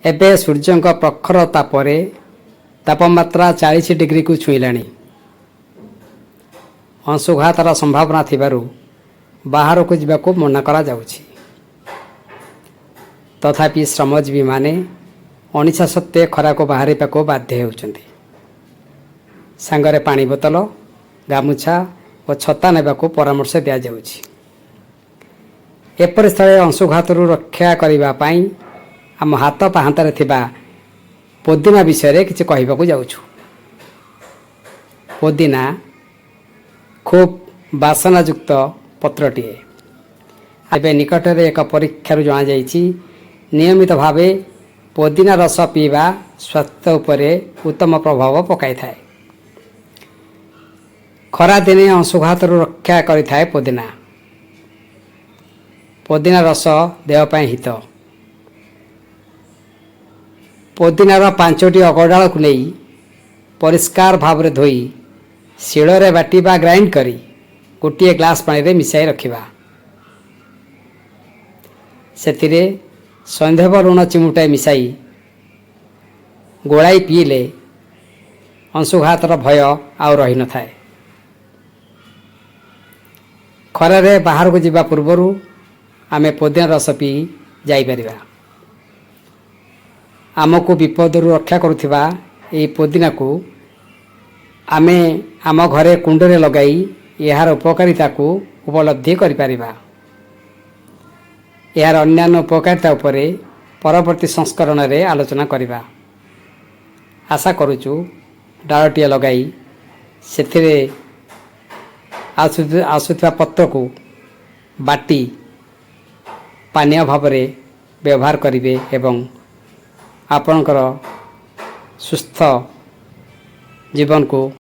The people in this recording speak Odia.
ଏବେ ସୂର୍ଯ୍ୟଙ୍କ ପ୍ରଖର ତାପରେ ତାପମାତ୍ରା 40 ଡିଗ୍ରୀକୁ ଛୁଇଁଲାଣି। ଅଂଶୁଘାତର ସମ୍ଭାବନା ଥିବାରୁ ବାହାରକୁ ଯିବାକୁ ମନା କରାଯାଉଛି। ତଥାପି ଶ୍ରମଜୀବୀମାନେ ଅନିଚ୍ଛା ସତ୍ତ୍ୱେ ଖରାକୁ ବାହାରିବାକୁ ବାଧ୍ୟ ହେଉଛନ୍ତି। ସାଙ୍ଗରେ ପାଣି ବୋତଲ, ଗାମୁଛା ଓ ଛତା ନେବାକୁ ପରାମର୍ଶ ଦିଆଯାଉଛି। ଏପରି ସ୍ଥଳେ ଅଂଶୁଘାତରୁ ରକ୍ଷା କରିବା ପାଇଁ ଆମ ହାତ ପାହାନ୍ତାରେ ଥିବା ପୋଦିନା ବିଷୟରେ କିଛି କହିବାକୁ ଯାଉଛୁ। ପୋଦିନା ଖୁବ୍ ବାସନାଯୁକ୍ତ ପତ୍ରଟିଏ। ଏବେ ନିକଟରେ ଏକ ପରୀକ୍ଷାରୁ ଜଣାଯାଇଛି, ନିୟମିତ ଭାବେ ପୋଦିନା ରସ ପିଇବା ସ୍ୱାସ୍ଥ୍ୟ ଉପରେ ଉତ୍ତମ ପ୍ରଭାବ ପକାଇଥାଏ। ଖରାଦିନେ ଅଂଶୁଘାତରୁ ରକ୍ଷା କରିଥାଏ ପୋଦିନା। ପୋଦିନା ରସ ଦେହ ପାଇଁ ହିତ। ପୋଦିନାର ପାଞ୍ଚଟି ଅଗଡାଳକୁ ନେଇ ପରିଷ୍କାର ଭାବରେ ଧୋଇ ଶିଳରେ ବାଟି ବା ଗ୍ରାଇଣ୍ଡ କରି ଗୋଟିଏ ଗ୍ଲାସ୍ ପାଣିରେ ମିଶାଇ ରଖିବା। ସେଥିରେ ସୈନ୍ଧବ ଲୁଣ ଚିମୁଟାଏ ମିଶାଇ ଗୋଳାଇ ପିଇଲେ ଅଂଶୁଘାତର ଭୟ ଆଉ ରହିନଥାଏ। ଖରାରେ ବାହାରକୁ ଯିବା ପୂର୍ବରୁ ଆମେ ପୋଦିନା ରସ ପିଇ ଯାଇପାରିବା। ଆମକୁ ବିପଦରୁ ରକ୍ଷା କରୁଥିବା ଏହି ପୋଦିନାକୁ ଆମେ ଆମ ଘରେ କୁଣ୍ଡରେ ଲଗାଇ ଏହାର ଉପକାରିତାକୁ ଉପଲବ୍ଧି କରିପାରିବା। ଏହାର ଅନ୍ୟାନ୍ୟ ଉପକାରିତା ଉପରେ ପରବର୍ତ୍ତୀ ସଂସ୍କରଣରେ ଆଲୋଚନା କରିବା। ଆଶା କରୁଛୁ, ଡାଳଟିଏ ଲଗାଇ ସେଥିରେ ଆସୁଥିବା ପତ୍ରକୁ ବାଟି ପାନୀୟ ଭାବରେ ବ୍ୟବହାର କରିବେ ଏବଂ ଆପଣଙ୍କର ସୁସ୍ଥ ଜୀବନକୁ